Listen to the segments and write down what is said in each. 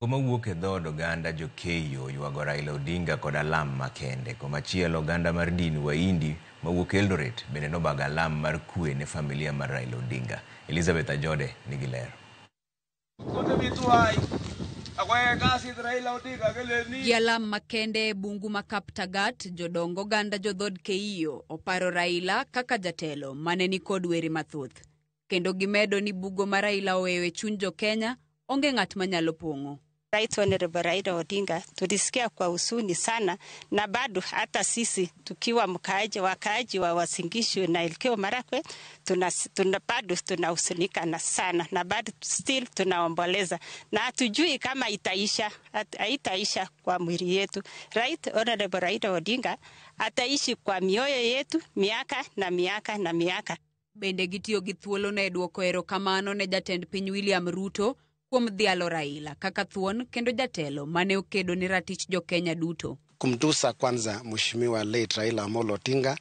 Mawuok e dhood oganda jo-Keiyo oywago Raila Odinga kod alam makende. Komachielo oganda mar din Waindi mawuok Eldoret bende nobago alam mar kwe ne familia mar Raila Odinga. Elizabeth Ajode nigi ler. Gi alam makende e bungu ma Kaptagat, jodong oganda jodhood Keiyo oparo Raila kaka jatelo mane nikod were mathoth. Kendo gimedo ni bugo ma Raila oweyo e chuny jo-Kenya onge ng'at manyalo pong'o. Right Honorable Raila Odinga tulisikia kwa huzuni sana, na bado hata sisi tukiwa mkaaji wakaaji wa Uasin Gishu na Elgeyo Marakwet tuna bado tunahuzunika na sana, na bado still tunaomboleza na hatujui kama itaisha, haitaisha kwa mwili yetu. Right Honorable Raila Odinga ataishi kwa mioyo yetu miaka na miaka na miaka. Bende gitiyo gi thuolono e dwoko erokamano ne jatend piny William Ruto kuom dhialo Raila kaka thuon kendo jatelo mane okedo ne ratich jo-Kenya duto. Kumtusa kwanza Mheshimiwa late Raila Amolo Odinga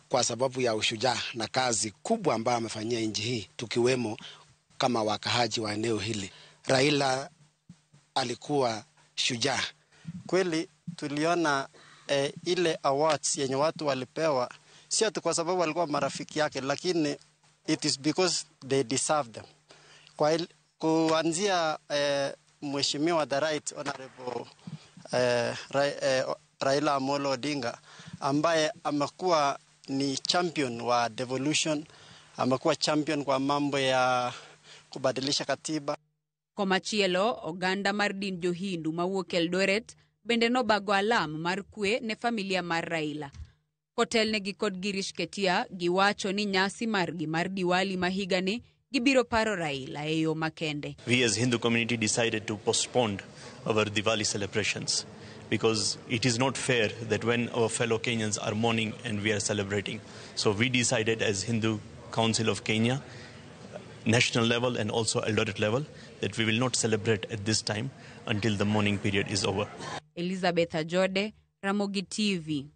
kwa sababu ya ushujaa na kazi kubwa ambayo amefanyia nchi hii, tukiwemo kama wakaaji wa eneo hili. Raila alikuwa shujaa kweli. Tuliona ile awards yenye watu walipewa sio tu kwa sababu walikuwa marafiki yake, lakini it is because they deserve them. Kwa kuanzia Mheshimiwa the Right Honorable Raila Amolo Odinga ambaye amekuwa ni champion wa devolution, amekuwa champion kwa mambo ya kubadilisha katiba. Komachielo, oganda mar din jo-Hindu mawuok Eldoret bende nobago alam mar kwe ne familia mar Raila. Kotelnegi kod Girish Ketia, giwacho ni nyasi margi mar Diwali ma higani gibiro paro Raila e yo makende. We as Hindu community decided to postpone our Diwali celebrations because it is not fair that when our fellow Kenyans are mourning and we are celebrating. So we decided as Hindu Council of Kenya, national level and also Eldoret level, that we will not celebrate at this time until the mourning period is over. Elizabeth Ajode, Ramogi TV.